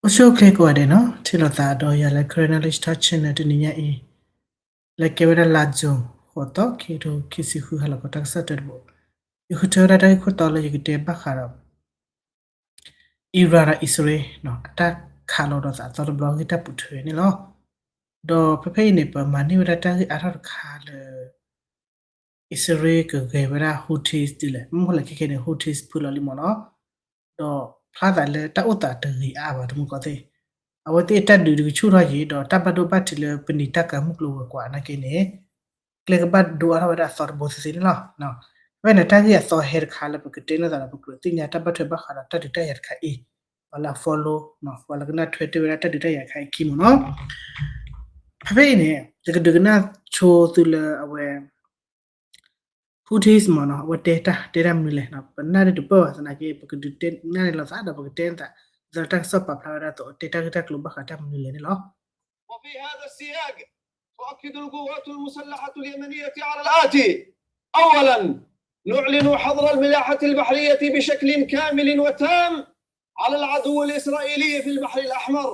အိၣ်ဆူၣ်အိၣ်ချ့ကိးဂၤဒဲးနီၤ, ထံၣ်လိာ်သးဒီးယၤလၢ Karen Knowledge Talk Channel တနံၤညါအံၤ, လၢကဲဝဲဒၣ်လါယူၤ ဃိးသီ ခံကထိခံဆံဃု ဟါလီၤခီတၢ်ကစီၣ်တၢတဘိ, ယဃုထၢဝဲဒၣ်တၢ်ဂ့ၢ်ခိၣ်တီလၢယကတဲဘၣ်ဃးဒီး Iran ဒီးအံၣ်စရ့လး အတၢ်ခးလိာ်ဒီးသးအသီတဘျီ ဂ့ၢ်တၢ်ပူၤထွဲန့ၣ်လီၤ. ဒီးဖဲဖဲအံၤန့ၣ် ပမၤန့ၢ်ဝဲဒၣ်တၢ်ဂ့ၢ်အါထီၣ်တခါလၢ အံၣ်စရ့လးကဂဲၤဝဲဒၣ် Houthis ဒ်လဲၣ်, မ့ၢ်လၢခဲခဲန့ၣ် Houthis ဖုလီၤလံမ့ၢ်နီၤ, ဒီးဖျါသးလၢတၢ်အိၣ်သးတဂ့ၤအါဘၣ်တမုၢ်ကီၢ်သ့ၣ်, အဝဲသ့ၣ်တၢ်ဒုးတကဆူၣ်ထီၣ်ယံၤ ဒီးတၢ်ဘၣ်ဒိဘၣ်ထံးလၢပနံာ်တၢ်ကၤမုၢ်ကျိၤဝဲၤကွာ်နာ်က့န့ၣ် ကျဲကဘၣ်ဒိအါထီၣ်ဝဲဒၣ်အသီတဘိသ့သ့န့ၣ်လီၤ. ဖဲန့ၣ် တၢ်ဂ့ၢ်အသီဟဲတခါလၢပကတဲလိာ်သးဒီး ပကြၢးသ့ၣ်ညါတၢ်ဘၣ်ထွဲဘၣ်ဃးဒီးတၢ်ဒုးတၢ်ယၤတခါအံၤ, ပှၤလၢအ follow ပှၤလၢကနၣ်ထွဲတ့ၢ်ဝဲဒၣ်တၢ်ဒုးတၢ်ယၤတခါအံၤအခံမ့ၢ်နီၤ. ဖဲဖဲအံၤန့ၣ် ယကဒုးကနၣ်ဆိသုလၢအဝဲ Houthis မ့ၢ်နီၤ အဝဲတဲတၢ် တဲတၢ်မနုၤလဲၣ်, ပနၢ်ဒုးတပၢၢ်ဘၣ်သနာ်က့ ပကဒုးတဲနၢ်န့ၣ်လိာ်သးဒီး ပကတဲနၢ်သး ဒ်သိးတၢ်ကစီၣ်ပာ်ဖျါဝဲဒၣ်အသိး တဲတၢ်ဂ့ၢ်တၢ်ကျိၤဘၣ်ဃးတၢ်မနုၤလဲၣ်န့ၣ်လီၤ. وفي هذا السياق تؤكد القوات المسلحة اليمنية على الآتي: أولا، نعلن حظر الملاحة البحرية بشكل كامل وتام على العدو الإسرائيلي في البحر الأحمر،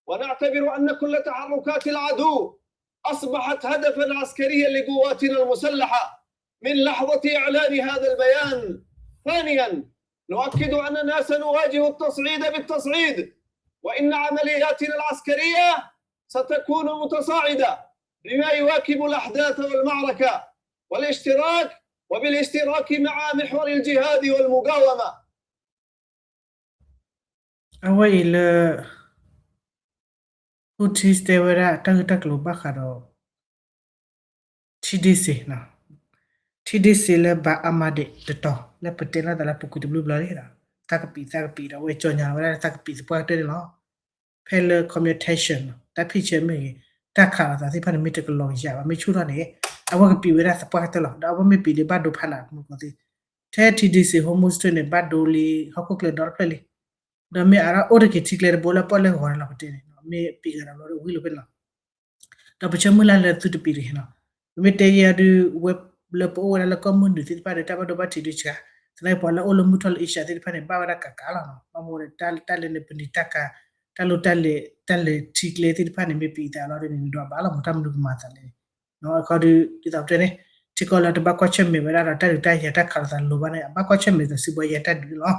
ونعتبر أن كل تحركات العدو أصبحت هدفا عسكريا لقواتنا المسلحة من لحظة إعلان هذا البيان. ثانيا، نؤكد أننا سنواجه التصعيد بالتصعيد، وإن عملياتنا العسكرية ستكون متصاعدة بما يواكب الأحداث والمعركة، والاشتراك، وبالاشتراك مع محور الجهاد والمقاومة. အဝဲအံၤလၢ Houthis တဲဝဲဒၣ်တၢ်ဂ့ၢ်တၢ်ကျိၤဘၣ်ဃးဒီး ထံဒ့စ့ၢ်, ထံဒ့စ့ၢ်လၢ ဘၣ်အါမးဒံးတတီၤ လၢပတဲလိာ်သးလၢပူၤကွံာ်တဘျုးဘျီလံ, သးကပံာ်သးကပံာ်ဒီး အဝဲကၠီညါဝဲဒၣ်လၢသးကပံာ်သပှၢ်ကတၢၢ်န့ၣ်လီၤ. ဖဲလၢ ခီပညီ tension တၢ်ဖံးဆၢမ့ၢ်ဂ့ၤ, တၢ်ခးလိာ်သးသ့ၣ်တဖၣ်န့ၣ် မ့ၢ်တကလီၤကယၤဘၣ် မ့ၢ်ဆူၣ်ထီၣ်န့ၣ် အဝဲကပံာ်ဝဲဒၣ်သပှၢ်ကတၢၢ်လီၤ. ဒီးအဝဲမ့ၢ်ပံာ်ဒံးဘၣ်ဒိဖးနးမုၢ်ကီၢ်သ့ၣ်, ထဲထံဒ့စ့ၢ် Hormuz Strait န့ၣ် ဘၣ်ဒိလံ ဟီၣ်ခိၣ်ချၢဒီတဖျၢၣ်လံ. ဒီးမ့ၢ်အါထီၣ်အိၣ်တက့ၤထံကျဲတဘိလၢပီၣ်လဲၣ်ဂီၤန့ၣ်လီၤ ပတဲန့ၣ် မ့ၢ်ပံာ်ဂၤဒီးလီၤဒီးဝံၤလိာ်ဖဲန့ၣ်လီၤ. ဒီးပဆၢမုၢ်လၢ်လၢသုတပံာ်တဂ့ၤနီၤ. ပမ့ၢ်တဲယဲဒုး ဝဲလၢပအိၣ်ဝဲဒၣ်လၢကီၢ်မုၢ်နုာ်သ့ၣ်တဖၣ်ဒီး တၢ်ဘၣ်ဒိဘၣ်ထံးဒုးစှၤ, သနာ်က့ပှၤလၢအအိၣ်လၢမုၢ်ထီၣ်လၢ Asia သ့ၣ်တဖၣ်န့ၣ် ဘၣ်ဝဲဒၣ်ကးကးလီၤနီၤ. ဘၣ်မနုၤဒီး တၢ်လၢန့ၣ် ပနံာ်တၢ်ကၤ တၢ်လိၣ်တၢ်လဲၤ တၢ်လဲၤထံကျဲသ့ၣ်တဖၣ်န့ၣ် မ့ၢ်ပံာ်သးလီၤဒီးန့ၣ် ဒီးအဘၣ်လီၤမ့ၢ်တၢ်မနုၤကမၤသးလဲၣ်. အခီဒုး ဒ်သိးပတဲန့ၣ် ထံကီၢ်လၢတဘၣ်ကွၢ်ဆၢၣ်မဲာ်ဝဲဒၣ်ဒီး တၢ်ဒုးတၢ်ယၤတၢ်ခးလိာ်သးလိၤဘၣ်န့ၣ် အဘၣ်ကွၢ်ဆၢၣ်မဲာ်သးစုဘၣ်ယဲတၢ်ဒုးန့ၣ်လီၤ.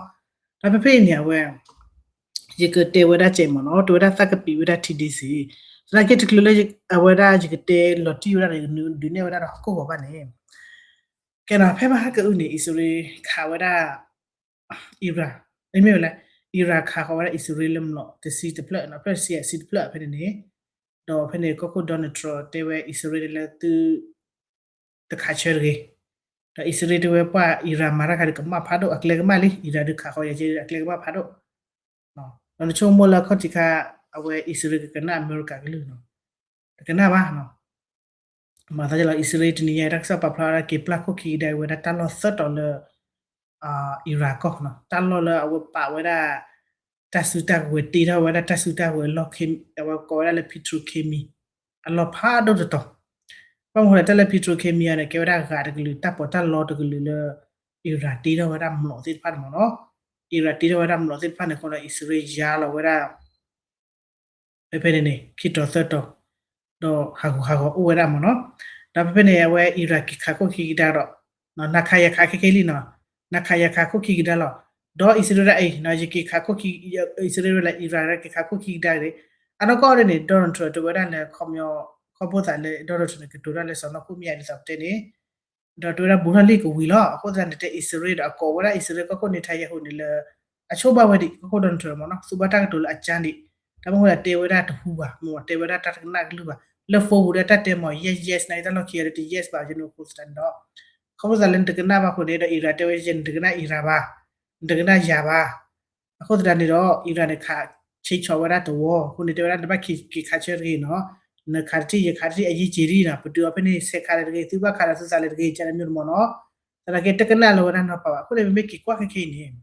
ဒီးဖဲဖဲအံၤန့ၣ် အဝဲ ယကတဲဝဲဒၣ်ကဲးမ့ၢ်နီၤ တဲဝဲဒၣ်သးကပံာ်ဝဲဒၣ်ထံဒ့စ့ၢ်, သနာ်က့တချုးလၢ အဝဲဒၣ်ယကတဲလီၤတံၢ်ဝဲဒၣ်ဒီး ယကဒုးနဲၣ်ဝဲဒၣ်ဒီးဟီၣ်ခိၣ်ဂီၤဘၣ်န့ၣ်, ကဲနီၤ ဖဲမဟါကအုန့ၣ် အံၣ်စရ့လးခးဝဲဒၣ် Iran, မ့မ့ၢ်ဝဲလဲၣ်, Iran ခးဃီၤဝဲဒၣ်အံၣ်စရ့လးလၢမျိာ်တဆံတဖျၢၣ် ဖျၢၣ်တဆံအဆံတဖျၢၣ်ဖဲန့ၣ်န့ၣ်, ဒီးဖဲန့ၣ် ကီၢ်ခိၣ် Donald Trump တဲဝဲအံၣ်စရ့လးန့ၣ်လၢသု တခးဆၢတဂ့ၤ, ဒီးအံၣ်စရ့လးတဲဝဲပှၤ Iran မၤတၢ်ခါဒုးကမၣ်ဖးဒိၣ် အကျဲကမၣ်လံ, Iran ဒုးခးဃီၤယၤက့အကျဲကမၣ်ဖးဒိၣ်, ဒီးနဆိကမိၣ်လၢအခီၣ်ထံးခါ အဝဲအံၣ်စရ့လးကကနၣ်အမဲရကၤကလုၢ်နီၤ, တကနၣ်ဘၣ်နီၤ. မၤသးဒ်လီၤ အံၣ်စရ့လးတနံၤညါတၢ်ကစီၣ်ပာ်ဖျါဝဲဒၣ်က့ၤပျၢ်ခိၣ်ခံကဒါဝဲဒၣ်တၢ်လီၢ်သၢတီၤလၢ Iran ကီၢ်နီၤ, တၢ်လီၢ်လၢအဝဲပာ်ဝဲဒၣ် တၢ်စုတၢ်ကဝဲၤ တ့ထီၣ်ဝဲဒၣ်တၢ်စုတၢ်ကဝဲၤလီၢ် အဝဲကိးဝဲဒၣ်လၢ petrochemical အလီၢ်ဖးဒိၣ်တတီၤ, ဘၣ်မနုၤဃိလဲၣ် တၢ်လၢ petrochemical န့ၣ် ကဲဝဲဒၣ်ဂၤတကလုာ် တၢ်ပီးတၢ်လီတကလုာ်လၢ Iran တ့ထီၣ်ဝဲဒၣ်မျိာ်သ့ၣ်တဖၣ်န့ၣ်မ့ၢ်နီၤ, Iran တ့ထီၣ်ဝဲဒၣ်မျိာ်သ့ၣ်တဖၣ်န့ၣ်အဃိဒီး အံၣ်စရ့လးယါလီၤဝဲဒၣ် ဖဲဖဲန့ၣ်န့ၣ် ခံတီၤသၢတီၤ ဒီးဟးဂီၤဟးဂီၤအိၣ်ဝဲဒၣ်မ့ၢ်နီၤ, ဒီးဖဲဖဲန့ၣ် အဝဲ Iran က့ၤခးခိၣ်ခံကဒါဒီး နၤခးယၤခးခဲခဲလံနီၤ, နၤခးယၤခးခိၣ်ခံကဒါလီၤ, ဒီးအံၣ်စရ့လးအံၤ ယက့ၤခးခိၣ်ခံ အံၣ်စရ့လး Iran က့ၤခးခိၣ်ခံကဒါန့ၣ်, အနီၢ်ကီၢ်န့ၣ် Donald Trump တဲဝဲဒၣ်လၢ ခီပညီ ခီဖျိသးလၢ Donald Trump န့ၣ် ကတိၤတၢ်လၢစီၤနီၢ်ခိၣ်မံယၤဒ်သိးပတဲန့ၣ် ဒီးတဲဝဲဒၣ်ဘူးထီၣ်လံကဝံၤလီၤ, အဃိသတးန့ၣ် တဲအံၣ်စရ့လးဒီးအကိးဝဲဒၣ်အံၣ်စရ့လးကီၢ်ခိၣ် Netanyahu န့ၣ်လၢ အဆိဘၣ်ဝဲဒံး ကီၢ်ခိၣ် Donald Trump မ့ၢ်နီၤ, သူဘၣ်တၢ်ကတိၤလၢအကၠါဒံး, တၢ်မ့ၢ်ဝဲဒၣ်တဲဝဲဒၣ်တဟူဘၣ်, မ့ၢ်တဲဝဲဒၣ်တၢ်တကနၣ်ကလုၢ်ဘၣ်, လၢ phone ပူၤဒီးတၢ်တဲမ့ၢ် yes yes နာ်က့တၢ်လီၢ်ခံဂၤဒီးတ yes ဘၣ် ယန့ၣ်အဃိသတးန့ၣ်ဒီး ခီဖျိသးလၢနတကနၣ်ဘၣ်အဃိန့ၣ်ဒီး Iran တဲဝဲ ယဲ နတကနၣ် Iran ဘၣ်, နတကနၣ်ယၤဘၣ်, အဃိသတးန့ၣ်ဒီး Iran န့ၣ် ခးဆဲးဆီးဝဲဒၣ်တဝီ, အဃိန့ၣ် တဲဝဲဒၣ်နဘၣ်က့ၤခးဆၢတဂ့ၤနီၤ, နခးတထံၣ်ယခးတထံၣ်အယံာ်က့ၤဒံးနီၤ, ပတုာ်အီၤဖဲန့ၣ် ဆဲးခးလၢတဂ့ၤ, သုဘၣ်ခးဒီးသုသးလၢတဂ့ၤ ကန့ၣ်မ့ၢ်မ့ၢ်နီၤ, သနာ်က့တကနၣ်လၢၤဝဲဒၣ်နီၤဖးဘၣ်, အဃိန့ၣ် ပမ့ၢ်က့ၤကွၢ်ခဲခဲအံၤန့ၣ်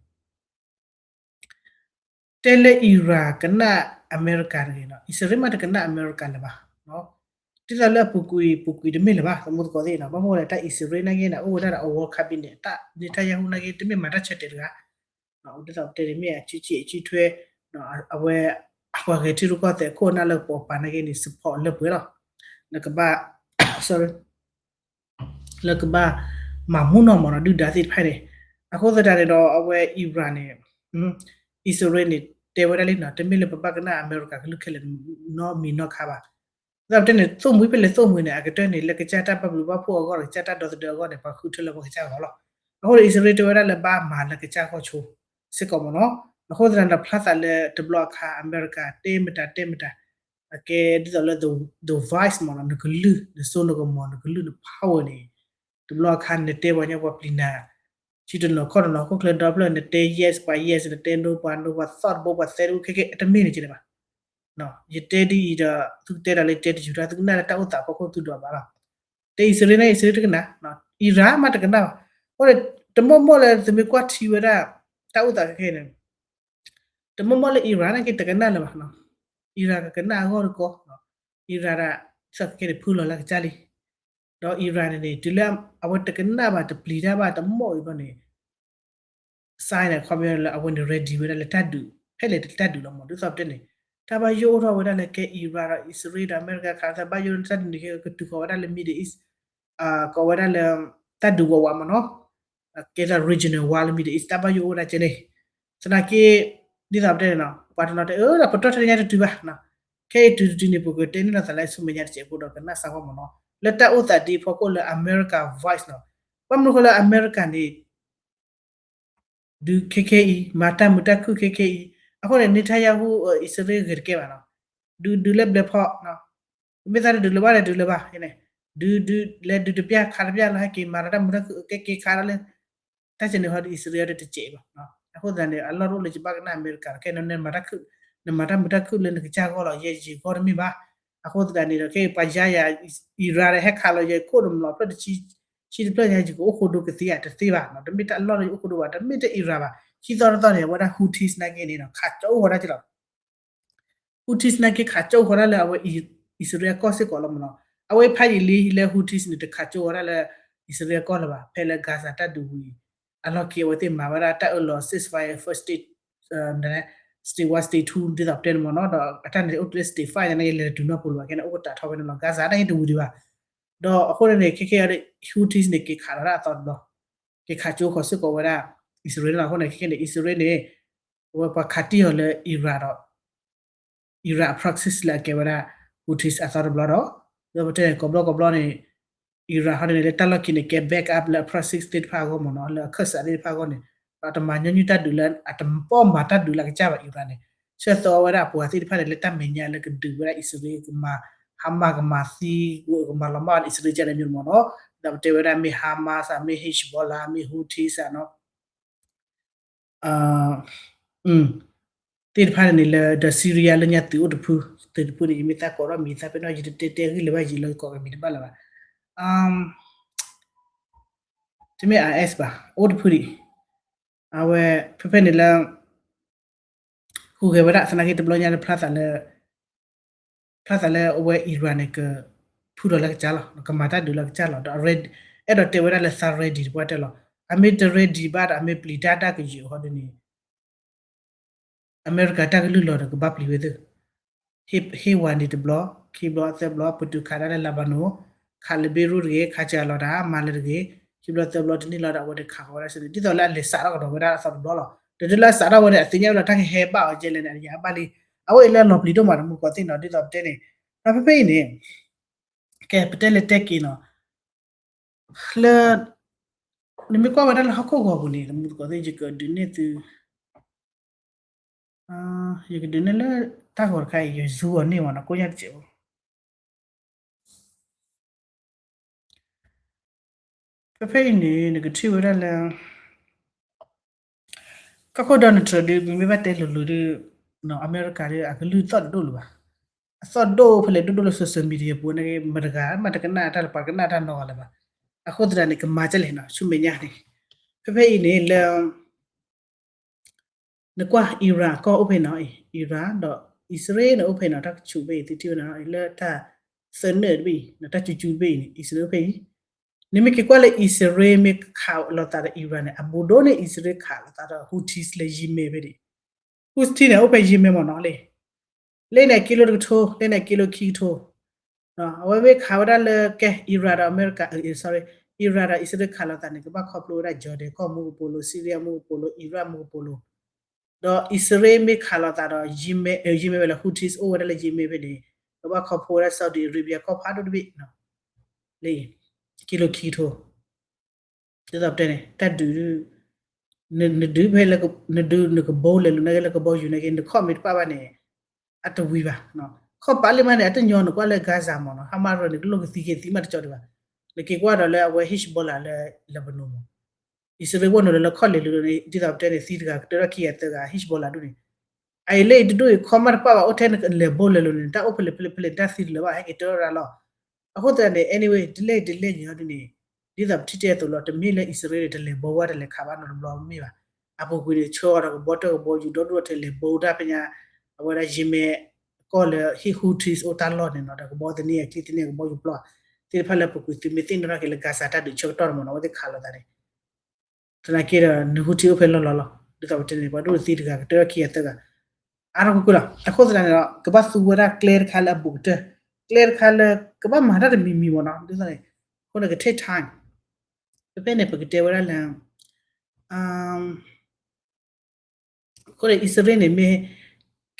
တဲလၢ Iran ကနၣ်အမဲရကၤတဂ့ၤနီၤ, အံၣ်စရ့လးမ့ၢ်တကနၣ်အမဲရကၤလၢၤဘၣ်, ဒ်သိးလၢအပူၤကွံာ်ပူၤကွံာ်တမ့ၢ်လၢၤဘၣ်, သမူသကိးသ့ၣ်နီၤ, ဘၣ်မနုၤလဲၣ် တၢ်အံၣ်စရ့လးနာ်က့န့ၣ် အိၣ်ဝဲဒၣ်ဒီးအ war cabinet တၢ် Netanyahu နာ်က့ တမ့ၢ်မၤတၢ်ဆၢတဲာ်တဂၤ ဒ်သိးပတဲန့ၣ်မ့ၢ်အစုကံအစုထွဲ, အဝဲ ပှၤဂဲၤထံရူၢ်ကီၢ်သဲးအခိၣ်အနၢ်လၢကပိာ်ပာ်နာ်က့န့ၣ် support လၢပှဲၤလီၤ. လၢကဘၣ် sorry လၢကဘၣ်မၤမူနီၢ်မးနီၤ ဒုၣ်ဒါသ့ၣ်တဖၣ်န့ၣ်. အဃိသတးန့ၣ်ဒီး အဝဲ Iran န့ၣ် အံၣ်စရ့လးန့ၣ် တဲဝဲဒၣ်လံနီၤ တမ့ၢ်လၢပဘၣ်ကနၣ်အမဲရကၤကလုၢ်ခဲလၢာ်နီတမံၤနီတခါဘၣ်. ဒ်သိးပတဲန့ၣ် သိၣ်မှံၤဖဲလဲၣ်သိၣ်မှံၤန့ၣ် အကတၢၢ်န့ၣ် လၢကစၢ်တၢ်ဘၣ်ဘျုးဘၣ်ဖှိၣ်အဂီၢ်ဒီး ကစၢ်တၢ်ဒီသဒၢအဂီၢ်န့ၣ် ပှၤဃုထၢလၢပှၤကစၢ်ဂီၢ်လီၤ. အဃိဒီး အံၣ်စရ့လးတဲဝဲဒၣ်လၢဘၣ်မၤလၢကစၢ်ဂီၢ်ဆိစ့ၢ်ကီးမးနီၤ. အဃိသတးဒီး ဖျါသးလၢတဘျီအခါ အမဲရကၤတဲမတၤတဲမတၤ အကဲဒ်သိးလၢ the vice မးနီၤ နကလုၢ် နစိနကမီၤ နကလုၢ်န power န့ၣ် တဘျီအခါနတဲပှၤညီပှၤပျံၤနၤ ထံတနီၤကီၢ်တနီၤ ဟီၣ်ခိၣ်ချၢဒီဖျၢၣ် နတဲ yes ပှၤ yes နတဲ no ပှၤ no ပှၤသီၣ်တဘိပှၤသဲတဘိ ခဲကဲအတမ့ၢ်န့ၣ်ကဲဘၣ်. ယတဲဒ်အံၤဒီး သုကတဲတၢ်လၢယတဲတယူၤတၢ် သုကနၣ်လၢတၢ်အိၣ်သးဖီခိၣ်သုဒွးဘၣ်လီၤ. တဲအံၣ်စရ့လးန့ၣ် အံၣ်စရ့လးတကနၣ်, အံရၣ်မးတကနၣ်ဘၣ်. အဃိန့ၣ် တမီၢ်မီၢ်လၢသုမ့ၢ်ကွၢ်ထံဝဲဒၣ် တၢ်အိၣ်သးခဲခဲန့ၣ် တမီၢ်မီၢ်လၢ Iran နာ်က့တကနၣ်လၢၤဘၣ်. Iran ကကနၣ်အဂီၢ်တကီ, Iran ဒၣ် သီၣ်ခဲခဲန့ၣ် ဖုလီၤလၢကစၢ်လံ. ဒီး Iran န့ၣ်န့ၣ် တုၤလၢအဝဲတကနၣ်ဘၣ် တပျံၤတၢ်ဘၣ် တမီၢ်အံၤဘၣ်န့ၣ် sign န့ၣ် ခီပညီလၢအဝဲန့ၣ် ready ဝဲဒၣ်လၢတၢ်ဒုး ဖဲလဲၣ်တၢ်ဒုးလီၤမး ဒ်သိးပတဲန့ၣ် တၢ်ဘၣ်ယိၣ်အိၣ်ထီၣ်ဝဲဒၣ်လၢကဲ Iran ဒီး အံၣ်စရ့လးဒီးအမဲရကၤခးသးဘၣ်ယိၣ်လၢတၢ်ဒုးန့ၣ် ကတုၤဃီၤဝဲဒၣ်လၢ Middle East ကိးဝဲဒၣ်လၢ တၢ်ဒုးဝးဝးမးနီၤ ကဲသး regional war လၢ Middle East တၢ်ဘၣ်ယိၣ်အိၣ်ဝဲဒၣ်ကဲန့ၣ် သနာ်က့ ဒ်သိးပတဲန့ၣ်နီၤ ပှၤတနီၤတဲ အၢ ဒီးပတီၢ်ထဲညါတတုၤဘၣ်, ခဲအံၤတုၤတတုၤန့ၣ် ပကတဲန့ၢ်လိာ်သးလၢဆူမဲာ်ညါတစဲးဖိဒီးကနၣ်စးဂီၢ်မးနီၤ လၢတၢ်အိၣ်သးဒ်အဖီခိၣ်လၢ America voice နီၤ ဘၣ်မနုၤဃိလၢ America န့ၣ် ဒုးခဲခဲအံၤ မၤတၢ်မုာ်တၢ်ခုၣ်ခဲခဲအံၤ အဃိန့ၣ် Netanyahu အံၣ်စရ့လးဂ့ၤတကဲဘၣ်နီၤ ဒုးဒုးလၢဘျဲၣ်ဖီၣ် မ့ၢ်သးတဒုးလၢၤဘၣ်ဒီးဒုးလၢၤဘၣ် ဒုးဒုးလဲၤဒုးတပျၢ်ခးတပျၢ်လီၤ ဟဲက့ၤမၤဒီးတၢ်မုာ်တၢ်ခုၣ်ကဲက့ၤခးဒီးလၢ တၢ်ကဲန့ၣ်ဟီဒီးအံၣ်စရ့လးဒီးတစဲးဘၣ်. အဃိသတးန့ၣ် အလီၢ်တအိၣ်လၢယဘၣ်ကနၣ်အမဲရကၤ ခဲန့ၣ် နမၤတၢ်မုာ်တၢ်ခုၣ်လၢနကစၢ်ဂီၢ်လီၤ ယဲယဂီၢ်တမ့ၢ်ဘၣ်. အဃိသတးန့ၣ်ဒီး ခဲအံၤပှၤယါယၤ အံရၣ်ဒီးဟဲခးလီၤယဲခိၣ်တမျီးဖျၢၣ်တဆံ ဆံတဖျၢၣ်ညါ ယကအိၣ်ဃိဒိကသ့ဧါ တသ့ဘၣ်နီၤ တမ့ၢ်တၢ်အလီၢ်လၢယအိၣ်ဃိဒိဘၣ် တမ့ၢ်တၢ်အံရၣ်ဘၣ်. ခံသီတသီန့ၣ် အဝဲဒၣ် Houthis နာ်က့န့ၣ် ခးကၠီအိၣ်ဃီဒၣ်က့လီၤ Houthis နာ်က့ခးကၠီအိၣ်ဃီဒၣ်လၢအဝဲ အံၣ်စရ့လးကီၢ်စ့ၢ်ကီးလီၤမးနီၤ. အဝဲဖးယံာ်လံလၢ Houthis န့ၣ် တခးကၠိဝဲဒၣ်လၢ အံၣ်စရ့လးကီၢ်လၢၤဘၣ် ဖဲလၢ Gaza တၢ်ဒုးဝံၤ အလီၢ်ခံအဝဲသ့ၣ်မၤဝဲဒၣ်တၢ်အၢၣ်လီၤ ceasefire first state, state one state two ဒ်သိးပတဲန့ၣ်မးနီၤ ဒီးအတၢ်န့ၣ်အိၣ်တုၤလၢ state five န့ၣ် လဲၤတတုၤနီတပူၤလၢၤဘၣ် ခဲန့ၣ် အိၣ်ကတၢၢ်ထီၣ်ဝဲန့ၣ်လီၤ Gaza နာ်က့တဝံၤဒံးဘၣ် ဒီးအဃိန့ၣ်န့ၣ် ခဲခဲအံၤ Houthis န့ၣ် က့ၤခးလီၤတၢ်အသီတဘျီ က့ၤခးကၠိဃီၤစ့ၢ်ကီးဝဲဒၣ် အံၣ်စရ့လးန့ၣ်လီၤ. အဃိန့ၣ် ခဲခဲန့ၣ် အံၣ်စရ့လးန့ၣ် အဝဲပှၤခးတံၢ်အီၤလၢ အံရၣ်ဒီး အံရၣ်အ proxies လၢအကဲဝဲဒၣ် Houthis အသီတဘျီဒီး ဒီးပတဲန့ၣ်ကိးဘျီကိးဘျီန့ၣ် အံရၣ်ဟီန့ၣ်န့ၣ် လၢတၢ်လီၢ်ခံန့ၣ် ကဲ back up လၢအ proxies သ့ၣ်တဖၣ်အဂီၢ်မးနီၤ လၢအခၢၣ်စးသ့ၣ်တဖၣ်အဂီၢ်န့ၣ် ဒီးတမၤညီနုၢ်တၢ်ဒုးလၢ အတပီၢ်မၤတၢ်ဒုးလၢအကစၢ်ဘၣ် အံရၣ်န့ၣ် ဆၢသီဝဲဒၣ်အပှၤသ့ၣ်တဖၣ်န့ၣ် လၢတၢ်မဲာ်ညါလၢကဒုးဝဲဒၣ်အံၣ်စရ့လး ကမၤ Hamas ကမၤသံ ကမၤလီၤမၢ်အံၣ်စရ့လးကဲန့ၣ်မးနီၤ ဒီးပတဲဝဲဒၣ်မ့ၢ် Hamas မ့ၢ် Hezbollah မ့ၢ် Houthis နီၤ သ့ၣ်တဖၣ်န့ၣ်န့ၣ်လၢ ဒီး Syria လၢညါသုးအိၣ်တဖု သုးတဖုန့ၣ် ယမ့ၢ်သးကိးထီၣ်မံၤသးဖဲနီၣ် ယတတဲတဲဂံၢ်လၢၤဘၣ် ယလၢကီးကမံၤတဘၣ်လၢၤဘၣ် တမ့ၢ် IS ဘၣ် အိၣ်တဖုဒံး အဝဲ ဖဲဖဲန့ၣ်လၢ ဟူးဂဲၤဝဲဒၣ် သနာ်က့တဘျီညါလၢဖျါသးလၢ ဖျါသးလၢအဝဲ Iran န့ၣ် ကဖုထီၣ်လၢကစၢ်လီၤ ကမၤတၢ်ဒုးလၢကစၢ်လီၤ ဒီး အဲၣ်ဒိးတဲဝဲဒၣ်လၢသး ready တပှၢ်တဲလီၤ အမ့ၢ်တ ready ဘၣ်ဒီး အမ့ၢ်ပျံၤတၢ်တၢ်ကယုာ်အဃိဒ်န့ၣ် အမဲရကၤတၢ်ကလုၢ်လီၤဒီးကဘၣ်ပျံၤဝဲသ့ၣ် ဟ့ၣ်ဝဲန့ၣ်တဘျီ ခံဘျီသၢဘျီ ပတုာ်ခးဒၣ်လၢ Lebanon ခးလၢ Beirut တဂ့ၤ ခးစှၤလီၤတၢ် မၤလၢတဂ့ၤ ခံဘျီသၢဘျီတန့ၢ်လီၤဒီး အဝဲန့ၣ်ခးဃီၤဝဲဒၣ်စ့ၢ်န့ၣ် ဒ်သိးလၢအလဲၤစးထီၣ်ကဒီးဝဲဒၣ်အသီတဘျီလီၤ ဒီးတုၤလၢအစးထီၣ်ဝဲန့ၣ် အသ့ၣ်ညါဝဲလီၤ တၢ်ကဟဲဘၣ်အီၤကဲလဲၣ်န့ၣ် အယၤဘၣ်လံ အဝဲအံၤလၢအလီၤပျံၤဒိၣ်မးတမူကီၢ်သ့ၣ်နီၤ ဒ်သိးပတဲန့ၣ် ဒီးဖဲဖဲအံၤန့ၣ် ကဲ ပတဲလဲၤတဲက့ၤနီၤ လၢ နမ့ၢ်ကွၢ်ဝဲဒၣ်လၢဟီၣ်ခိၣ်ဂီၤပူၤန့ၣ် တမူတကိးသ့ၣ် ယကဒုးနဲၣ်သု ယကဒုးနဲၣ်လၢတၢ်ဂီၤတခါအံၤ ယ zoom အီၤန့ၢ်မးနီၤ ကိးညါတစဲးဖိ ဖဲဖဲအံၤန့ၣ် နကထံၣ်ဝဲဒၣ်လၢ ကီၢ်ခိၣ် Donald Trump ဒုး ပမ့ၢ်ဘၣ်တဲလိၤလိၤဒုး အမဲရကၤဒုး အကလုၢ်သီၣ်တဒိၣ်လၢၤဘၣ်. အသီၣ်ဒိၣ်ဖဲလဲၣ်ဒိၣ်ဒိၣ်လၢ social media ပူၤန့ၣ် မတဂၤမးတကနၣ်တၢ်လၢပှၤကနၣ်တၢ်နီတဂၤလၢၤဘၣ်. အဃိသတးန့ၣ် ကမၤကဲလဲၣ်နီၤ ဆူမဲာ်ညါန့ၣ် ဖဲဖဲအံၤန့ၣ် လၢ နကွၢ် Iran ကီၢ်အိၣ်ဖဲနီၤအံၤ Iran ဒီး အံၣ်စရ့လးန့ၣ်အိၣ်ဖဲနီၤ တၢ်ကဆူးဖဲအံၤ သုထံၣ်ဝဲနီၤ လၢတၢ်သၢနၢၣ်တဘ့ၣ်အံၤ တၢ်ကဆူးကဆူးတဘ့ၣ်အံၤန့ၣ် အံၣ်စရ့လးအိၣ်ဖဲအံၤ နမ့ၢ်က့ၤကွၢ်လၢအံၣ်စရ့လးမ့ၢ်ခးလိာ်သးဒီး Iran န့ၣ် အဘူးဒိၣ်န့ၢ်အံၣ်စရ့လးခးလိာ်သးဒီး Houthis လၢ Yemen ဖဲဒၣ် Houthis န့ၣ် အိၣ်ဖဲ Yemen မ့ၢ်နီၤလံ လၢန့ၣ်ကံလိတကထိ လၢန့ၣ်ကံလိခံကထိ, အဝဲမ့ၢ်ခးဝဲဒၣ်လၢကဲ Iran ဒီးအမဲရကၤ sorry, Iran ဒီးအံၣ်စရ့လးခးလိာ်သးန့ၣ် ကဘၣ်ခီဖျိဝဲဒၣ် Jordan ကီၢ်မူကပိာ်လိၤ Syria မူကပိာ်လိၤ Iraq မူကပိာ်လိၤ, ဒီးအံၣ်စရ့လးမ့ၢ်ခးလိာ်သးဒီး Yemen ဝဲလၢ Houthis အိၣ်ဝဲဒၣ်လၢ Yemen ဖဲန့ၣ် ကဘၣ်ခီဖျိဝဲဒၣ် Saudi Arabia ကီၢ်ဖးဒိၣ်တဘ့ၣ် လၢ ကံလိခံကထိ ဒ်သိးပတဲန့ၣ် တၢ်ဒုး နဒုးဖဲလၢ နဒုးနကဘီလဲၤလိၤနာ်က့လၢကဘီယူၤနာ်က့ နခီၣ်မ့ၢ်တပၣ်ဘၣ်န့ၣ် အတဝံၤဘၣ်. ခီၣ်ပာ်လံမးန့ၣ် အတညီနကွၢ်လၢ Gaza မ့ၢ်နီၤ Hamas ရၢန့ၣ် ကလိၣ်ကသံက့ၤသံမးတကီဒံးဘၣ်. နက့ၤကွၢ်ဒီးလၢအဝဲ Hezbollah လၢ Lebanon မ့ၢ် အံၣ်စရ့လးအိၣ်နုာ်လၢခီၣ်လဲၤလိၤန့ၣ် ဒ်သိးပတဲန့ၣ် သံတဂၤကတၢၢ်ထီၣ်ခံဂၤသၢဂၤ Hezbollah ဒူၣ်န့ၣ် အအံၤလၢအံၤတဒူၣ်အံၤ ခီမးတပၣ်ဘၣ် အိၣ်ထဲနလဲၤဘီလဲၤလိၤန့ၣ် တၢ်အိၣ်ဖဲလဲၣ်ဖဲလဲၣ်ဖဲလဲၣ် တၢ်သံတလၢာ်ဘၣ် ဟဲက့ၤတၢၢ်ရၢ်လီၤ. အဃိသတးန့ၣ် anyway ဒ်လဲၣ်ဒ်လဲၣ်န့ၣ်ဒ်န့ၣ် ဒ်သိးပထံၣ်တဲအသိးလီၤ တမ့ၢ်လၢအံၣ်စရ့လးန့ၣ် တလဲၤဘီဝဲတလဲၤခးဘၣ်နီတဘျီမ့ၢ်ဘၣ်. အပူၤကွံာ်န့ၣ် ဆှၢအီၤဒီးကဘီတၢၢ်ကဘီယူၤဒီဒူၣ်ဒီထၢလဲၤဘီဝဲဒၣ်ဖဲညါ အဝဲဒၣ် Yemen ကီၢ်လၢ Houthis အိၣ်တၢ်လီၢ်န့ၣ်နီၤ ဒီးကဘီသန့အကျိသန့ကဘီယူၤပျီ သ့ၣ်တဖၣ်လၢပူၤကွံာ်သုမ့ၢ်သ့ၣ်နီၣ်ထီၣ်က့ၤလၢ Gaza တၢ်ဒုးဆၢကတီၢ်န့ၣ်မ့ၢ်နီၤ အဝဲသ့ၣ်ခးလိာ်သးန့ၣ် သနာ်က့ဒီး န Houthi အိၣ်ဖဲလီၢ်လီၢ်လီၤ. ဒ်သိးပတဲန့ၣ် ပှၤဒိၣ်သံတဂၤကတၢၢ်ထီၣ်ခံဂၤသၢဂၤ အါထီၣ်ကွ့ၢ်ကွ့ၢ်လီၤ. အဃိသတးန့ၣ်ဒီး ကဘၣ်သူဝဲဒၣ်ကျဲတခါလၢအဘူးကတၢၢ် ကျဲတခါလၢ ကဘၣ်မၤတၢ်တမံၤမံၤမ့ၢ်နီၤ ဒ်သိးန့ၣ် အဃိန့ၣ်က take time ဖဲဖဲန့ၣ် ပကတဲဝဲဒၣ်လၢ အဃိန့ၣ် အံၣ်စရ့လးန့ၣ်မ့ၢ်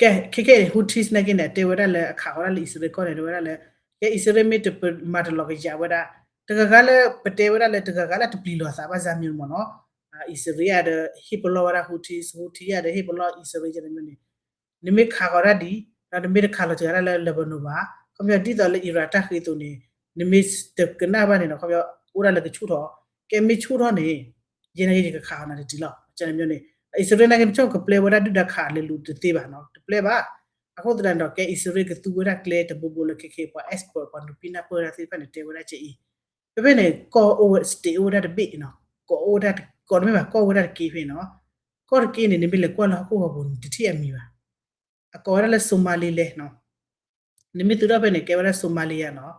ကဲ ခဲကဲ Houthis နာ်က့န့ၣ် အတဲဝဲဒၣ်လၢအခးဃီဒၣ်လၢအံၣ်စရ့လးကီၢ်န့ၣ် တဲဝဲဒၣ်လၢ ကဲအံၣ်စရ့လးမ့ၢ်တမၤတလီၤကယၤဝဲဒၣ် တဂၤဂၤလၢပတဲဝဲဒၣ်လၢတဂၤဂၤလၢတပျံၤလိာ်အသးဘၣ် ဇာတ်မျိုး မ့ၢ်နီၤ အံၣ်စရ့လးဒီး ဟ့ၣ်ပလီၢ်ဝဲဒၣ် Houthis, Houthi ဒီးဟ့ၣ်ပလီၢ်အံၣ်စရ့လး ယဲန့ၣ်မ့ၢ်န့ၣ် နမ့ၢ်ခးဃီဒၣ်ဒ် ဒီးနမ့ၢ်တခးလီၤစှၤဒၣ်လၢ Lebanon ဘၣ် ခီပညီဒ်သိးလၢ Iran တၢ်ဃ့အသိးန့ၣ် နမ့ၢ်တကနၣ်ဘၣ်န့ၣ်ဒီး ခီပညီအိၣ်ဒၣ်လၢကဆူၣ်ထီၣ် ကဲမ့ၢ်ဆူၣ်ထီၣ်န့ၣ် ယဲန့ၣ်က့ယကခးဃီနၤတတံၤလီၤ ယဲန့ၣ်မ့ၢ်န့ၣ် အံၣ်စရ့လးနာ်က့ နဆိကမိၣ်ကပျဲဝဲဒၣ်ဒုၣ်ဒါခးလဲၤလိၤတသ့ဘၣ်နီၤ တပျဲဘၣ် အဃိသတးန့ၣ်ဒီး ကဲအံၣ်စရ့လးကသူဝဲဒၣ်ကျဲတဘိဘိလၢခဲခဲ ပှၤ expert ပှၤနုာ်ပံနၢ်ပၢၢ်တၢ်သ့ၣ်တဖၣ်န့ၣ် တဲဝဲဒၣ်ကဲအံၤ ဖဲဖဲန့ၣ် ကီၢ်အိၣ်ဝဲ state အိၣ်ဝဲဒၣ်တဘ့ၣ်နီၤ ကီၢ်အိၣ်ဝဲဒၣ် ကီၢ်တမ့ၢ်ဘၣ် ကီၢ်အိၣ်ဝဲဒၣ်တက့ၢ်ဖဲနီၤ ကီၢ်တက့ၢ်န့ၣ် နမ့ၢ်လဲၤကွၢ်လၢဟီၣ်ခိၣ်ဂီၤပူၤန့ၣ် တထံၣ်အမံၤဘၣ် အကိးဝဲဒၣ်လၢ Somaliland နီၤ နမ့ၢ်သုထီၣ်ဖဲန့ၣ် ကဲဝဲဒၣ် Somalia နီၤ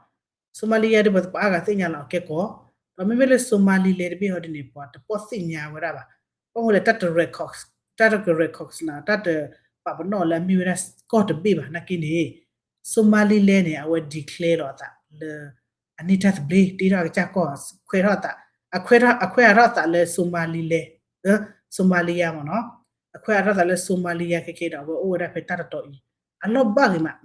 Somalia ဒီးပှၤတပှၤအါဂၤသ့ၣ်ညါလီၤ အကဲကီၢ် ဒီးမ့မ့ၢ်လၢ Somaliland တဘ့ၣ်ဟီဒ်န့ၣ် ပှၤတပီၢ်သ့ၣ်ညါဝဲဒၣ်ဘၣ် ဘၣ်မနုၤလဲၣ် တၢ်တ record တၢ်တက record နၤ တၢ်တပာ်ပနီၣ်လၢအမ့ၢ်ဝဲဒၣ်ကီၢ်တဘ့ၣ်ဘၣ် နာ်က့န့ၣ် Somaliland န့ၣ် အဝဲ declare လီၤအသးလၢ အန့ၢ်တၢ်သဘျ့ တ့ထီၣ်အကစၢ်ကီၢ် ခွဲးထီၣ်အသး အခွဲးအထီၣ်အသးလၢ Somaliland Somalia မ့ၢ်နီၤ အခွဲးအထီၣ်သးလၢ Somalia ခဲခဲဒီး အဝဲအိၣ်ဝဲဒၣ်ဖဲတၢ်တတီၤအံၤ အလီၢ်ဘၣ်ဂ့ၤမး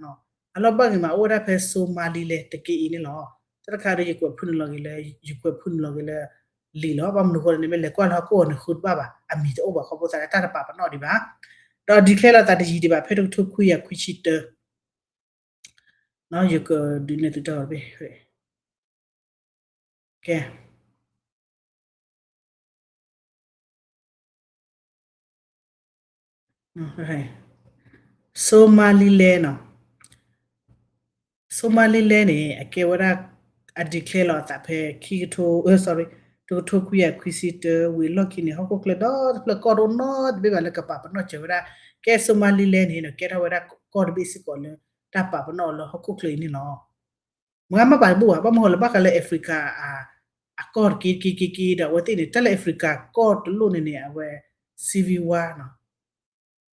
အလီၢ်ဘၣ်ဂ့ၤမး အိၣ်ဝဲဒၣ်ဖဲ Somaliland တက့ၢ်အံၤန့ၣ်လီၤ. တၢ်တခါဒီးယကွဲးဖုၣ်နုာ်လီၤက့ၤလၢ ယကွဲးဖုၣ်နုာ်လီၤက့ၤလၢ လံာ်လီၤ. ဘၣ်မနုၤဃိလဲၣ်န့ၣ် မ့ၢ်လဲၤကွၢ်လၢဟီၣ်ခိၣ်အီၤန့ၣ် ဃုတဘၣ်ဘၣ် အမံၤတအိၣ်ဘၣ် ခီဖျိသးလၢတၢ်တပာ်ပနီၣ်ဒံးဘၣ်. ဒီး declare လီၤသးတယံာ်ဒံးဘၣ် ဖဲတကထိခွံကယၤခွံဆံတၢ ယကဒုးနဲၣ်သုတၢ်အီၤတဘ့ၣ် ကဲ Somaliland နီၤ Somaliland န့ၣ် အကဲဝဲဒၣ် အ declare လီၤအသးဖဲခံကထိ sorry တကထိခွံကယၤခွံဆံတၢ ဝံၤအလီၢ်ခံန့ၣ် ဟီၣ်ခိၣ်ချၢဒီတဖျၢၣ်ကီၢ်တအိၣ်နီတဘ့ၣ်ဘၣ်လၢကပာ်ပနီၣ်စၢၤဝဲဒၣ် ကဲ Somaliland န့ၣ် ကဲထီၣ်ဝဲဒၣ်ကီၢ်တဘ့ၣ်စ့ၢ်ကီးလၢ တၢ်ပာ်ပနီၣ်လၢဟီၣ်ခိၣ်ချၢအံၤန့ၣ်လီၤ. မ့ၢ်မ့ၢ်ပာ်တဘူၣ်ဘၣ် ဘၣ်မနုၤဃိလၢဘၣ်ဃးလၢ Africa အကီၢ်တက့ၢ်တက့ၢ်တက့ၢ်ဒီး အဝဲသ့ၣ်န့ၣ် တၢ်လၢ Africa ကီၢ်တလိၣ်န့ၣ်န့ၣ် အဝဲ civil war နီၤ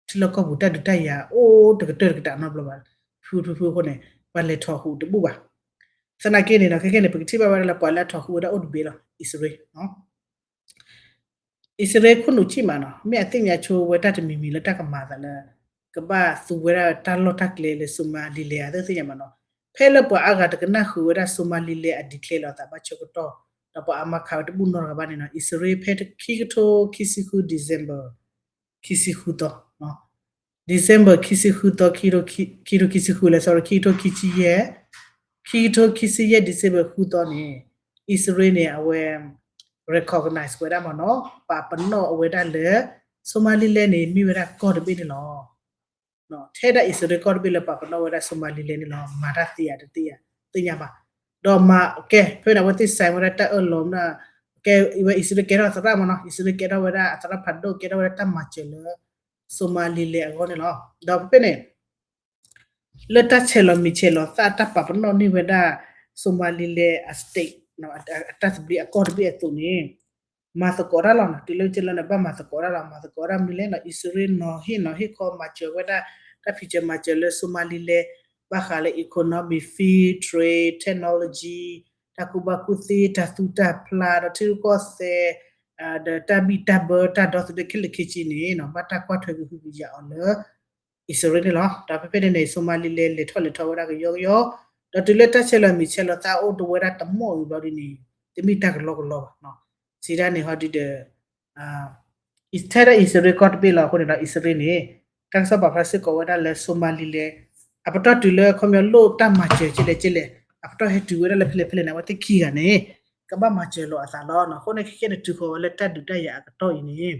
ထံလီၢ်ကီၢ်ပူၤတၢ်ဒုးတၢ်ယၤ အိၣ်တကတၢၢ်တကတၢၢ်နီတဘျီဘၣ်. ဖုဖုဖုအဃိန့ၣ် ပှၤလဲၤထီၣ်ဟူးတဘူၣ်ဘၣ်. သနာ်က့န့ၣ်နီၤ ခဲကဲန့ၣ် ပကထံၣ်ဘၣ်ဝဲဒၣ်လၢပှၤလၢအထီၣ်ဟူးဝဲဒၣ်အိၣ်တဘ့ၣ်လီၤ အံၣ်စရ့လး အံၣ်စရ့လးခိၣ်နူာ်ဆံးမးနီၤ မ့ၢ်အသ့ၣ်ညါဆိဝဲတၢ်တမံၤမံၤလၢတၢ်ကမၤအသးလၢ ကဘၣ်သူဝဲဒၣ်တၢ်လီၢ်တၢ်ကျဲလၢ Somaliland အသ့ၣ်ညါမးနီၤ. ဖဲလၢပှၤအါဂၤတကနၣ်ဃုာ်ဝဲဒၣ် Somaliland အ declare လီၤသးဘၣ်ဆၢကတီၢ် ဒီးပှၤအါမးခးဝဲတဘူၣ်နီတဂၤဘၣ်န့ၣ်နီၤ အံၣ်စရ့လးဖဲခံကထိခံဆံဃု December ခံဆံဃုသီ December ခံဆံဃုသီ ခံကထိခံဆံဃုလၢ sorry ခံကထိခံဆံယဲၢ် ခံကထိခံဆံယဲၢ် December ဃုသီန့ၣ် အံၣ်စရ့လးန့ၣ် အဝဲ recognize ဝဲဒၣ်မ့ၢ်နီၤ ပာ်ပနီၣ်အဝဲဒၣ်လၢ Somaliland န့ၣ် မ့ၢ်ဝဲဒၣ်ကီၢ်တဘ့ၣ်န့ၣ်လီၤ. ထဲဒၣ်အံၣ်စရ့လးကီၢ်တဘ့ၣ်လၢပာ်ပနီၣ်ဝဲဒၣ် Somaliland န့ၣ်လီၤ. မၤတၢ်သ့ဧါတသ့ဧါ သ့ၣ်ညါဘၣ်. ဒီးမၤကဲ ဖဲန့ၣ် အဝဲသ့ၣ် sign ဝဲဒၣ်တၢ်အၢၣ်လီၤမ့ၢ် ကဲ အံၣ်စရ့လးကဲထီၣ်အသရၣ်မ့ၢ်နီၤ အံၣ်စရ့လးကဲထီၣ်ဝဲဒၣ်အသရၣ်ဖးဒိၣ် ကဲထီၣ်ဝဲဒၣ်တၢ်မၤစၢၤလၢ Somaliland အဂီၢ်န့ၣ်လီၤ. ဒီးဖဲဖဲန့ၣ် လၢတၢ်ဆဲးလီၤမံၤဆဲးလီၤသၣ်တၢ်ပာ်ပနီၣ်န့ၢ်ဝဲဒၣ် Somaliland အ state အတၢ်သဘျ့အကီၢ်တဘ့ၣ်အသိးန့ၣ် မၤသကိးတၢ်လီၤနီၤ တုၤလၢကလၢန့ၣ် ဘၣ်မၤသကိးတၢ်လီၤ မၤသကိးတၢ်မနုၤလဲၣ်နီၤ အံၣ်စရ့လးနီၤဟ့ၣ်နီၤဟ့ၣ်ခီမၤစၢၤဝဲဒၣ် တၢ်ဖံးစၢၤမၤစၢၤလၢ Somaliland ဘၣ်ဃးလၢ economy field, trade, technology, တၢ်ကူၣ်ဘၣ်ကူၣ်သ့, တၢ်သူၣ်တၢ်ဖျး ဒီးထံရူၢ်ကီၢ်သဲး ဒီးတၢ်ဘံၣ်တၢ်ဘၢတၢ်ဒီသဒၢခဲလၢာ်ခဲဆ့န့ၣ် ဘၣ်တၢ်ကွၢ်ထွဲကဟုကယာ်အီၤလၢ အံၣ်စရ့လးန့ၣ်လီၤ. ဒီးဖဲဖဲန့ၣ်န့ၣ် Somaliland လဲၤထီၣ်လဲၤထီဝဲဒၣ်ကယီကယီ, ဒီးတုၤလၢတၢ်ဆဲးလီၤမံၤဆဲးလီၤသးအိၣ်တဝဲဒၣ်တမီၢ်အံၤဘျီဒ်န့ၣ် တမ့ၢ်တၢ်ကလီကလီဘၣ်. စံးဒၣ်န့ၣ်ဟီဒ်ဒီး ထဲဒၣ်အံၣ်စရ့လးကီၢ်တဘ့ၣ်လီၤ. အဃိန့ၣ်ဒီး အံၣ်စရ့လးန့ၣ် တၢ်ကစီၣ်ပာ်ဖျါစ့ၢ်ကီးဝဲဒၣ်လၢ Somaliland အပတီၢ်တုၤလၢခီပညီလိၣ်တၢ်မၤစၢၤကလဲၣ်ကလဲၣ်, အပတီၢ်ဟဲတုၤဝဲဒၣ်လၢဖဲလဲၣ်ဖဲလဲၣ်န့ၣ် အဝဲသ့ၣ်ခံဂၤန့ၣ် ကဘၣ်မၤစၢၤလိာ်အသးလီၤ. အဃိန့ၣ်ခဲကဲန့ၣ် တုၤဃီၤဝဲလၢတၢ်ဒုးတၢ်ယၤအကတီၢ်အံၤန့ၣ်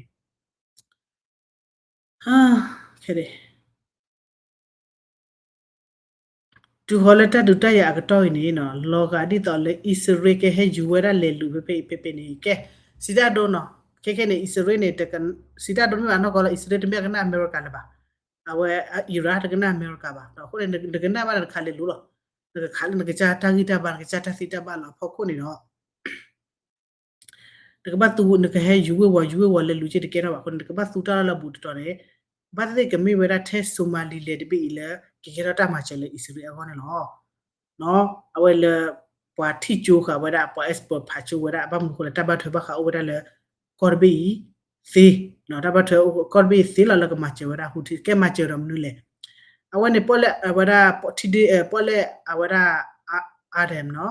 တုၤဃီၤလၢတၢ်ဒုးတၢ်ယၤအကတီၢ်အံၤန့ၣ် လီၤဂာ်ဒ်သိးလၢအံၣ်စရ့လးကဟဲယူၤဝဲဒၣ်လဲၤလူၤဖဲဖဲအံၤဖဲဖဲန့ၣ် ကဲ စံးတၢ်ဒိနီၤ. ခဲခဲန့ၣ် အံၣ်စရ့လးန့ၣ် စံးတၢ်ဒိမ့ၢ်ဘၣ်နီၢ်ကီၢ်လီၤ. အံၣ်စရ့လးတမ့ၢ်အကနၣ်အမဲရကၤလၢၤဘၣ်. အဝဲအံရၣ်တကနၣ်အမဲရကၤဘၣ်. ဒီးအဃိန့ၣ် နကနၣ်ဘၣ်ဒီးနခးလဲၤလူၤလီၤ. နကခးလၢနကစၢ်တၢ်ဂံၢ်တၢ်ဘါ နကစၢ်တၢ်သ့တၢ်ဘၣ်လီၤ. အဖီခိၣ်န့ၣ်ဒီး နကဘၣ်သူ နကဟဲယူၤဝ့ၤဝီၤ ယူၤဝ့ၤဝီၤလဲၤလူၤက့တကဲထီၣ်ဘၣ်. အဃိန့ၣ် နကဘၣ်သူတၢ်လၢလၢဘူးတတီၤန့ၣ် ဘၣ်သ့ၣ်သ့ၣ်ကမ့ၢ်ဝဲဒၣ်ထဲ Somaliland တဘ့ၣ်အံၤလၢ ကကဲထီၣ်တၢ်မၤစၢၤလၢအံၣ်စရ့လးအဂီၢ်န့ၣ်လီၤ. အဝဲလၢ ပှၤထံၣ်ကၠိဃာ်ဝဲဒၣ် ပှၤ expert ဖးကၠိဝဲဒၣ် ဘၣ်မနုၤအဃိလဲၣ် တၢ်ဘၣ်ထွဲဘၣ်ဃးအိၣ်ဝဲဒၣ်လၢ ကီၢ်တဘ့ၣ်အံၤသ့, တၢ်ဘၣ်ထွဲကီၢ်တဘ့ၣ်အံၤသ့လီၤလၢကမၤစၢၤဝဲဒၣ် Houthi ကဲမၤစၢၤဒီးမနုၤလဲၣ်. အဝဲန့ၣ်ပီၣ်လဲၣ်အဝဲဒၣ် ထံဒ့ ပီၣ်လဲၣ်အဝဲဒၣ် Adam နီၤ.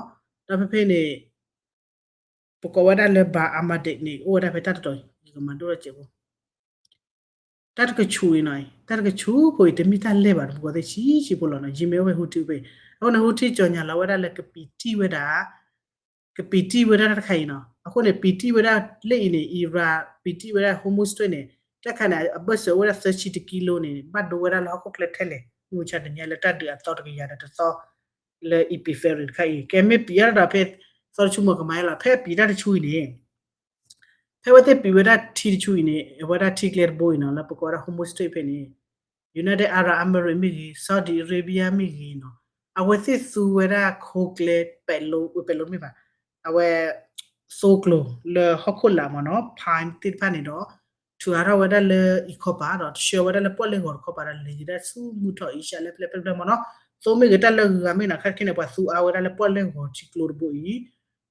ဒီးဖဲဖဲန့ၣ် ပကိးဝဲဒၣ်လၢ Bab al-Mandab န့ၣ် အိၣ်ဝဲဒၣ်ဖဲတၢ်တတီၤအံၤ ယကမၤဒိၣ်ထီၣ်စဲးဖိ တၢ်တကဆူးအံၤနီၤ တၢ်တကဆူးဖိအံၤ တမ့ၢ်တၢ်လဲၢ်ဘၣ် တမူကီၢ်သ့ၣ်ဆံးဆံးဖိလီၤနီၤ. ယမ့ၢ်အိၣ်ဖဲ Houthi ဖဲ အဃိန့ၣ် Houthi ကၠီၣ်ညါလီၤဝဲဒၣ်လၢကပံာ်တံၢ်ဝဲဒၣ် ကပံာ်တံၢ်ဝဲဒၣ်တၢ်တခါအံၤနီၤ. အဃိန့ၣ် ပံာ်တံၢ်ဝဲဒၣ်လၢအံၤန့ၣ် Iran ပံာ်တံၢ်ဝဲဒၣ် Hormuz Strait န့ၣ် တၢ်ခါန့ၣ် အဘၢၣ်စၢၤအိၣ်ဝဲဒၣ်သၢဆံတကံလိန့ၣ် ဘၣ်ဒိဝဲဒၣ်လၢဟီၣ်ခိၣ်ချၢထဲလဲၣ် မုၢ်မဆါတနံၤညါလၢတၢ်ဒုးအသီတကယၤဒီးတသီ လၢ epipheral တခါအံၤ ကဲမ့ၢ်ပံာ်အါထီၣ်ဒီးဖဲ သီတဆူမီၤကမၤအလီၤ ဖဲပံာ်တၢ်တဆူအံၤန့ၣ် ဖဲအဝဲသ့ၣ်ပံာ်ဝဲဒၣ်ထံတဆူအံၤန့ၣ် အဝဲဒၣ်ထံကျဲတဘိအံၤနီၤ လၢပကိးဝဲဒၣ် Hormuz Strait ဖဲန့ၣ် United Arab Emirates မ့ၢ်ဂ့ၤ Saudi Arabia မ့ၢ်ဂ့ၤနီၤ အဝဲသ့ၣ်သူဝဲဒၣ်ခိကျဲပဲးလိ ပဲးလိမ့ၢ်ဘၣ် အဝဲ သိကျိၤလၢဟီၣ်ခိၣ်လာ်မ့ၢ်နီၤ pine သ့ၣ်တဖၣ်န့ၣ်ဒီး ထုးအါထီၣ်ဝဲဒၣ်လၢအံၤခီပၤဒီး ဆှၢဝဲဒၣ်လၢပီၣ်လဲၣ်ဂီၤတခီပၤဒီး လဲၤက့ၤဒၣ်ဆူမုၢ်ထီၣ်အ့ရှၢၣ်လၢဖဲလဲၣ်ဖဲလဲၣ်မ့ၢ်နီၤ သိမ့ၢ်ဂ့ၤတၢ်လၢဂုၤဂၤမ့ၢ်နီၤ ခဲခဲန့ၣ် ပှၤသူအါဝဲဒၣ်လၢပီၣ်လဲၣ်ဂီၤထံကျိတဘိအံၤ ခီ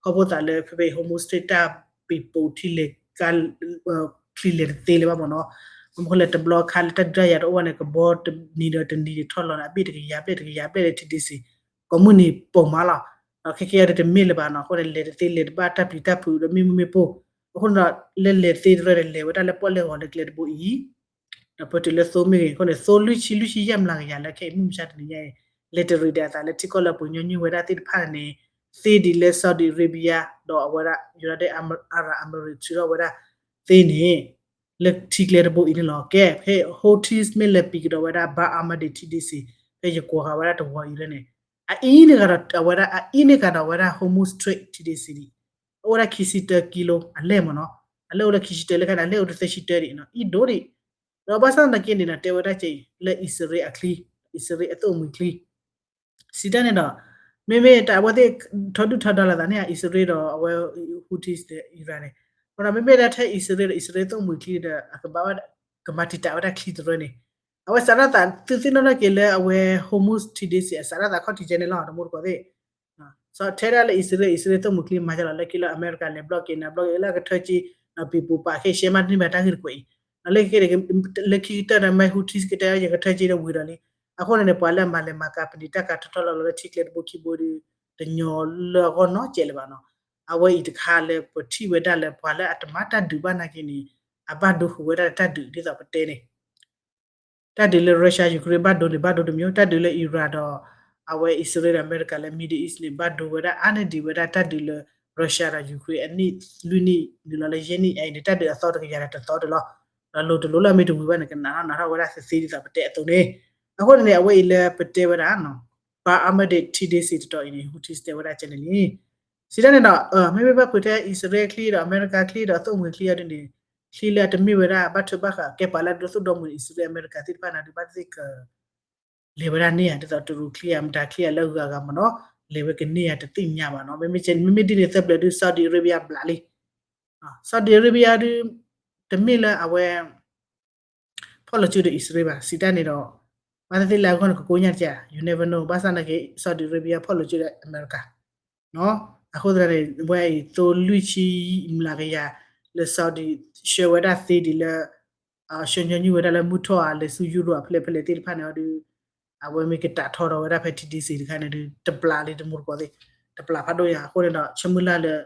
ဖျိသးလၢဖဲဖဲ Hormuz Strait တၢ်ပံာ်ပိာ်ထံလဲၣ် ချံလဲၣ်တသ့လၢၤဘၣ်မ့ၢ်နီၤ မ့ၢ်မနုၤလဲၣ်တဘျီခါလၢတၢ်ဒုးတၢ်ယၤတအိၣ်ဘၣ်န့ၣ် ကဘီတနံၤဒီးတနံၤန့ၣ်ထီၣ်လီၤန့ၣ် အဘ့ၣ်တကယၤဘျဲၣ်တကယၤဘျဲၣ်လၢ ထံဒ့စ့ၢ် ကိးမုၢ်နံၤပိာ်မးလီၤ. ဒီးခဲခဲအံၤဒီးတမ့ၢ်လၢၤဘၣ်နီၤ အဃိန့ၣ် လဲၤတသ့လဲၤတဘၣ်တၢ်ပျံၤတၢ်ဖုးဒီးမ့ၣ်မုၢ်မ့ၣ်ပိၢ် အဃိန့ၣ်ဒီး လၢလဲၤသ့တရၢန့ၣ် လဲၤဝဲဒၣ်လၢပီၣ်လဲၣ်ဂီၤလၢကျဲတဘိအံၤ ဒီးပတုၤလၢသိမ့ၢ်ဂ့ၤ အဃိန့ၣ် သိလွံၢ်ဆံလွံၢ်ဆံယဲၢ်မျးကယၤလၢခဲအံၤမုၢ်မဆါတနံၤညါအံၤ လဲၤတရံးဒၣ်အသးလၢထံကီၢ်လၢအပှ့ၤညီနုၢ်ဝဲဒၣ်သ့ၣ်တဖၣ်န့ၣ် သ့ဒ်လၢ Saudi Arabia ဒီးအဝဲဒၣ် United Arab Emirates ထုးထီၣ်ဝဲဒၣ်သ့န့ၣ် လၢထံကျဲတဘိအံၤန့ၣ်လီၤ. ကဲ ဖဲ Houthis မ့ၢ်လဲၤပံာ်ကဒီးဝဲဒၣ် Bab al-Mandab ထံဒ့စ့ၢ် ဖဲယကွၢ်ဃာ်ဝဲဒၣ်တဝီၤအံၤလၢန့ၣ် အအံၤန့ၣ်ဂၤဒီးအဝဲဒၣ် အအံၤန့ၣ်ဂၤဒီးဝဲဒၣ် Hormuz Strait ထံဒ့စ့ၢ်ဒံး အိၣ်ဝဲဒၣ်ခံဆံတၢကံလိ အလဲၢ်မ့ၢ်နီၤ အလဲၢ်အိၣ်လၢခံဆံတၢလၢခဲန့ၣ် အလဲၢ်အိၣ်လၢသၢဆံတၢဒံးနီၤ အံၤဒိၣ်ဒံး ဒီးဘၣ်ဆၣ်သနာ်က့န့ၣ်နီၤ တဲဝဲဒၣ်ကဲအံၤ လၢအံၣ်စရ့လးအချံ အံၣ်စရ့လးအသိၣ်မှံၤချံ စံးတၢ်န့ၣ်ဒီး မ့မ့ၢ်တၢ်အဝဲသ့ၣ်ထီဒုၣ်ထီဒါလိာ်သးန့ၣ် အံၣ်စရ့လးဒီးအဝဲ Houthis ဒီး Iran န့ၣ် ဒီးမ့မ့ၢ်ဒၣ်ထဲအံၣ်စရ့လးဒီး အံၣ်စရ့လးသိၣ်မှံၤချံဒီး အကဘၣ်ဝဲ ကမၤတံာ်တာ်ဝဲဒၣ်ချံတရၢန့ၣ် အဝဲစးထီၣ်သးသုသ့ၣ်နီၣ်ထီၣ်က့ၤလၢအဝဲ Hormuz ထံဒ့စ့ၢ် အစးထီၣ်သးခီၣ်ထံးကဲန့ၣ်လီၤ တမူတကိးသ့ၣ် ထဲဒၣ်လၢအံၣ်စရ့လး အံၣ်စရ့လးသိၣ်မှံၤချံမၤစၢၤလီၤ လၢခံလၢအမဲရကၤလဲၤဘျီၣ်က့ၤနၤဘျီၣ်က့ၤလၢအကထၢက့ၤ ဒီးပံၤပူၤပာ်ခဲရှဲမးတန့ၢ်ဘၣ်တၢ်ဂ့ၢ်တကွဲးအံၤ လၢခံကတၢၢ်ဒီးမ့ၢ် Houthis ကတဲ ယကထၢက့ၤဒီးဝံၤဒီးလံ အဃိန့ၣ်န့ၣ် ပှၤလၢအမၤလဲၤမၤကၤပနံာ်တၢ်ကၤထီၣ်ထီလီၤလီၤလၢထံကျဲတဘိခံဘိဒီး တညီလၢအဂီၢ်နီတစဲးလၢၤဘၣ်နီၤ အဝဲအံၤတခါလၢပထံၣ်ဝဲဒၣ်လၢပှၤလၢအတမၤတၢ်ဒုးဘၣ်နာ်က့န့ၣ် အဘၣ်ဒိဃုာ်ဝဲဒၣ်တၢ်ဒုးဒ်သိးပတဲန့ၣ် တၢ်ဒုးလၢ Russia Ukraine ဘၣ်ဒိန့ၣ် ဘၣ်ဒိတမံၤ တၢ်ဒုးလၢ Iran ဒီး အဝဲအံၣ်စရ့လးဒီးအမဲရကၤလၢ Middle East န့ၣ် ဘၣ်ဒိဝဲဒၣ်အါန့ၢ်ဒံးဝဲဒၣ်တၢ်ဒုးလၢ Russia ဒီး Ukraine အနံၣ်လွံၢ်နံၣ်နုာ်လီၤလၢယဲၢ်နံၣ်အံၤန့ၣ် တၢ်ဒုးအသီတကယၤဒီးတသီတလီၤ ဒီးလိၤတလိၤလၢအမ့ၢ်တဝံၤဘၣ်န့ၣ် ကနးထီၣ်နးထီၣ်ဝဲဒၣ်သ့သ့ဒ်သိးပတဲအသိးန့ၣ် အဃိန့ၣ်န့ၣ် အဝဲအံၤလၢပတဲဝဲဒၣ် Bab al-Mandab ထံဒ့စ့ၢ်တတီၤအံၤန့ၣ် Houthis တဲဝဲဒၣ်ကဲန့ၣ်လံ စံးတၢ်န့ၣ်ဒီး မ့မ့ၢ်ဘၣ်ဖုးထဲအံၣ်စရ့လးချံဒီးအမဲရကၤချံဒီးအသိၣ်မှံၤချံ အဒ်န့ၣ် ချံလၢအတမ့ၢ်ဝဲဒၣ် ဘၣ်ထွဲဘၣ်ဃးကဲပှၤလၢအဒိသူၣ်ဒိၣ်မုၢ်အံၣ်စရ့လးအမဲရကၤသ့ၣ်တဖၣ်န့ၣ်ဒီး ဘၣ်သ့ၣ်က လဲၤဝဲဒၣ်န့ၢ်ဧါ ဒ်သိးတရူးချံဧါ မတၤချံဧါလၢအဂၤဂၤမ့ၢ်နီၤ လဲၤဝဲကန့ၢ်ဧါတသ့ၣ်ညါဘၣ်နီၤ မ့မ့ၢ်မ့မ့ၢ်ဒ်န့ၣ်သၢပျၢၤဒုး Saudi Arabia ဘျးလံ Saudi Arabia ဒုး တမ့ၢ်လၢအဝဲ ဖီၣ်လီၤစုဒီးအံၣ်စရ့လးဘၣ် စံးတၢ်န့ၣ်ဒီး ဘၣ်သ့ၣ်သ့ၣ်လၢအဂီၢ်န့ၣ် ကကိညၢ်တက့ၢ်, you never know, ဘၣ်ဆၣ်နာ်က့ Saudi Arabia ဖီၣ်လိာ်က့ၤဒီးအမဲရကၤ အဃိသတးန့ၣ် ဝဲအံၤသိလွံၢ်ဆံမျးကယၤ လၢ Saudi ဆှၢဝဲဒၣ်သ့ဒ်လၢ ဆှၢညီနုၢ်ဝဲဒၣ်လၢမုၢ်ထီၣ်ဧါ လဲၤဆူယူရိးဖဲလဲၣ်ဖဲလဲၣ်သ့ၣ်တဖၣ်န့ၣ်ဒီး အဝဲမ့ၢ်ကတးထီထီၣ်ဝဲဒၣ်ဖဲ T D C တခါန့ၣ်ဒီး တပျးလံတမူတကိးသ့ၣ်, တပျးဖးဒိၣ်ညါအဃိန့ၣ်ဒီး ဆၢမုၢ်လၢ်လၢ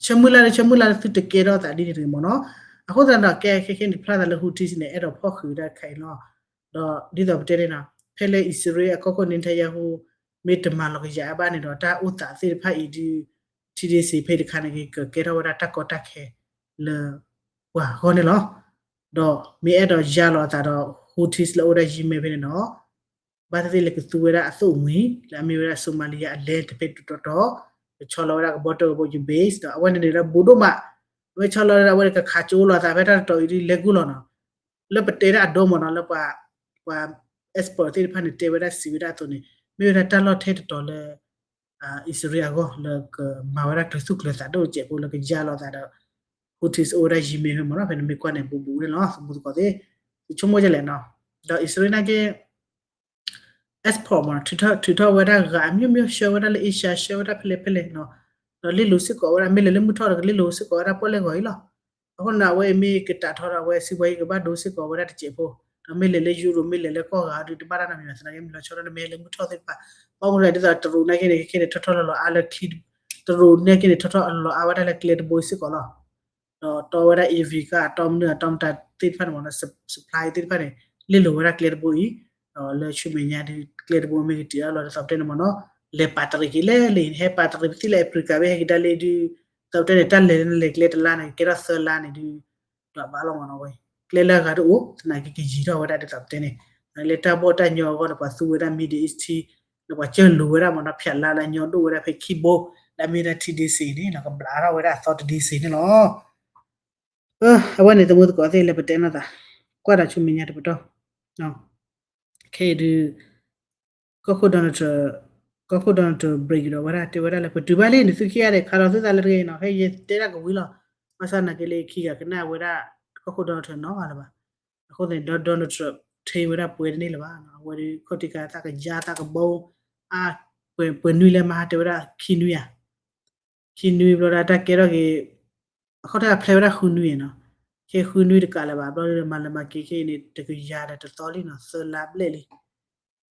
ဆၢမုၢ်လၢ်လၢ ဆၢမုၢ်လၢ်လၢသုတကဲထီၣ်သးဒ်န့ၣ်တဂ့ၤမ့ၢ်နီၤ. အဃိသတးဒီး ကဲခဲခဲန့ၣ် ဖျါသးလၢ Houthis န့ၣ် အဲၣ်ဒိးဖီၣ်ဃုာ်ဝဲဒၣ်တခါအံၤလီၤ. ဒီးဒ်သိးပတဲန့ၣ်နီၤ ဖဲလၢအံၣ်စရ့လးအကီၢ်ခိၣ် Netanyahu မ့ၢ်တမၤလီၤကယၤအဘၣ်န့ၣ်ဒီး တၢ်အိၣ်သးသ့ၣ်တဖၣ်အံၤဒုး T D C ဖဲတခါန့ၣ် ကကဲထီၣ်ဝဲဒၣ်တၢ်ကီတၢ်ခဲလၢ ပှၤအဂီၢ်န့ၣ်လီၤ. ဒီးမ့ၢ်အဲၣ်ဒိးယါလီၤအသးဒီး Houthis လၢအိၣ်ဝဲဒၣ် Yemen ဖဲန့ၣ်ဒီး ဘၣ်သ့ၣ်သ့ၣ်လဲၤကသူဝဲဒၣ်အသိၣ်မှံၤ လၢအမ့ၢ်ဝဲဒၣ် Somalia အလဲၤတဖဲတီတီတီၤ ကဆီလီၤဝဲဒၣ်ကဘီတၢၢ်ကဘီယူၤ base ဒီးအဝဲန့ၣ်န့ၣ်လၢဘူးဒိၣ်မး အဝဲဆီလီၤဝဲဒၣ်အဝဲကခးကၠိလီၤအသးဖဲတၢ်တတီၤအံၤဒ်လဲၤကူၣ်လီၤနီၤ လၢပတဲဒၣ်အဒိမ့ၢ်နီၤ လၢပှၤ ပှၤ expert သ့ၣ်တဖၣ်န့ၣ် တဲဝဲဒၣ်စံးဝဲဒၣ်အသိးန့ၣ် မ့ၢ်ဝဲဒၣ်တၢ်လီၢ်ထဲတတီၤလၢ အံၣ်စရ့လးအဂီၢ် လၢကမၤဝဲဒၣ်ကျဲၤသူၣ်ကျဲၤသးဒိၣ်စဲးဖိလၢကယါလီၤသးဒီး Houthis အိၣ်ဝဲဒၣ် Yemen ဖဲမ့ၢ်နီၤ ဖဲနမ့ၢ်ကွၢ်န့ၣ် ဘူးဘူးန့ၣ်လီၤ သမူသကိးသ့ၣ် ယဆိကမိၣ်ဒ်လဲၣ်နီၤ ဒီးအံၣ်စရ့လးနာ်က့ export မ့ၢ်နီၤ ထုးထီၣ်ဝဲဒၣ်ဂၤအမျိုးမျိုး ဆှၢဝဲဒၣ်လၢ Asia ဆှၢဝဲဒၣ်ဖဲလဲၣ်ဖဲလဲၣ်နီၤ ဒီးလ့လိာ်စ့ၢ်ကီးဝဲဒၣ် မ့ၢ်လဲၤလၢမုၢ်ထီၣ်ဒီးကလ့လိာ်စ့ၢ်ကီးဝဲဒၣ်ပီၣ်လဲၣ်ဂီၤအံၤလီၤ. အဃိန့ၣ် အဝဲအံၤမ့ၢ်ကတးထီထီၣ်ဒီး အဝဲစံးပှၤအံၤကဘၣ်ဒိစ့ၢ်ကီးဝဲဒၣ်တစဲးဖိ ဒီးမ့ၢ်လဲၤလၢယူရိး မ့ၢ်လဲၤလၢကီၢ်ဂၤဒီး တဘၣ်တၢ်နီတမံၤဘၣ် သနာ်က့မ့ၢ်လီၤဆီဒၣ်တၢ် မ့ၢ်ဟဲလၢမုၢ်ထီၣ်သ့ၣ်တဖၣ် ဘၣ်မနုၤလဲၣ် ဒ်သိးတရူးနာ်က့န့ၣ် ခဲခဲန့ၣ်ထီၣ်ထီၣ်လီၤလီၤအါလၢချံ တရူးနာ်က့န့ၣ် ထီၣ်ထီၣ်လီၤလီၤအါဝဲဒၣ်လၢကျဲတဘိအံၤစ့ၢ်ကီးလီၤ. ဒီးတီဝဲဒၣ် A V က အတီမနုၤအတီမတၤသ့ၣ်တဖၣ်န့ၣ်မ့ၢ်နီၤ supply သ့ၣ်တဖၣ်န့ၣ် လ့လိာ်ဝဲဒၣ်ကျဲတဘိအံၤ ဒီးလၢဆူမဲာ်ညါဒီး ကျဲတဘိမ့ၢ်ကတံာ်အါလီၤဒ်သိးပတဲန့ၣ်မ့ၢ်နီၤ လဲၤပာ်တရံးက့ၤလဲၣ်လံ ဟဲပာ်တရံးပသံလၢ Africa ဝဲဟဲက့ၤဒၣ်လံဒုး ဒ်သိးပတဲန့ၣ် တၢ်လဲၤန့ၣ်လဲၤကျဲတလါန့ၣ် ကဲထီၣ်သၢလါန့ၣ်ဒုး ဒီးဘၣ်လီၤမ့ၢ်နီၤဝဲ ကျဲလၢအဂၤတအိၣ် သနာ်က့ကယံၤထီၣ်ဝဲဒၣ်ဒ်သိးပတဲန့ၣ် လၢတၢ်ဘီၣ်တၢ်ညီအဂီၢ်ဒီး ပှၤသူဝဲဒၣ် Middle East လၢပှၤကၢၢ်လိာ်ဝဲဒၣ်မ့ၢ်နီၤ ဖၠးလါလၢအညီဒိၣ်ဝဲဒၣ်ဖဲခံဘိ လၢအမ့ၢ်ဝဲဒၣ် T D C န့ၣ် ကဘျးထီၣ်ဝဲဒၣ်အသီ T D C န့ၣ်လီၤ. အဝဲန့ၣ် သမူသကိးသ့ၣ်လၢပတဲနီၢ်သး ကွၢ်ဒီးဆူမဲာ်ညါတပတီၢ် ခဲအံၤဒုး ကီၢ်ခိၣ် Donald Trump ကီၢ်ခိၣ် Donald Trump break ဒီးဝဲဒၣ်တဲဝဲဒၣ်လၢ ပတုၤဘၣ်လံန့ၣ် သုခံဂၤဒီး ခးလီၤသုသးလၢတဂ့ၤနီၤ ဖဲယတဲဒၣ်ကဝံၤလီၤ ဘၣ်ဆၣ်နာ်က့လၢခံဂၤကနၣ်ဝဲဒၣ် ကီၢ်ခိၣ် Donald Trump နီတဂၤလၢၤဘၣ် အဃိသတးန့ၣ်ဒီး Donald Trump ထံၣ်ဝဲဒၣ်ပှဲၤတန့ၢ်လၢၤဘၣ် အဝဲဒုးခီၣ်ထံးခါသးကယါသးကဘီ အါ ပှဲၤနွံလဲၣ်မဟါတဲဝဲဒၣ်ခံနွံဧါ ခံနွံဘျီဒၣ်တၢ်ကဲထီၣ်က့ၤ အခီၣ်ထံးဖျဲဝဲဒၣ်ဃုနွံနီၤ ခဲဃုနွံတကးလၢၤဘၣ် ဘျီဒုးမၤလၢမၤက့ၤခဲအံၤန့ၣ် တကယၤဒီးတသီလံနီၤ သၢလါဘျဲၣ်လံ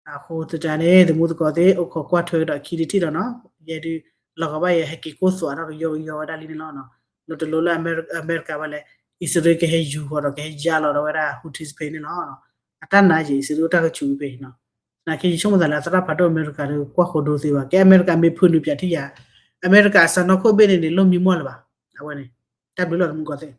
အဃိသတးန့ၣ် သမူသကိးသ့ၣ် အိၣ်ခိးကွၢ်ထွဲကဒီးခံတထံၣ်ဒီးနီၤ ယဲဒုး လီၤကဘၣ်ယဲဟဲက့ၤကိၢ်သွးထီၣ်ကယီကယီဝဲဒၣ်လံန့ၣ်လီၤ လီၤတလိၤလၢအမဲရကၤဘၣ်လဲၣ် အံၣ်စရ့လးကဟဲယူၤဃီၤဒီးကဟဲယါလီၤဒီးဝဲဒၣ် Houthis ဖဲန့ၣ်လီၤ အတၢ်နာ်ယံၤ အံၣ်စရ့လးအိၣ်တၢ်ကဆူးဖဲအံၤနီၤ သနာ်က့ယဆိကမိၣ်သးလၢအသရၣ်ဖးဒိၣ်အမဲရကၤဒီးကွၢ်ဃိဒိသ့ဘၣ် ကဲအမဲရကၤမ့ၢ်ဖုးနုာ်ပၠးထံၣ်ယၤ အမဲရကၤအစးနီၢ်ခိၣ်ဘ့ၣ်န့ၣ်န့ၣ် လိၣ်မံမီၢ်လၢၤဘၣ် အဝဲန့ၣ် တၢ်ဘျုးလီၤသမူသကိးသ့ၣ်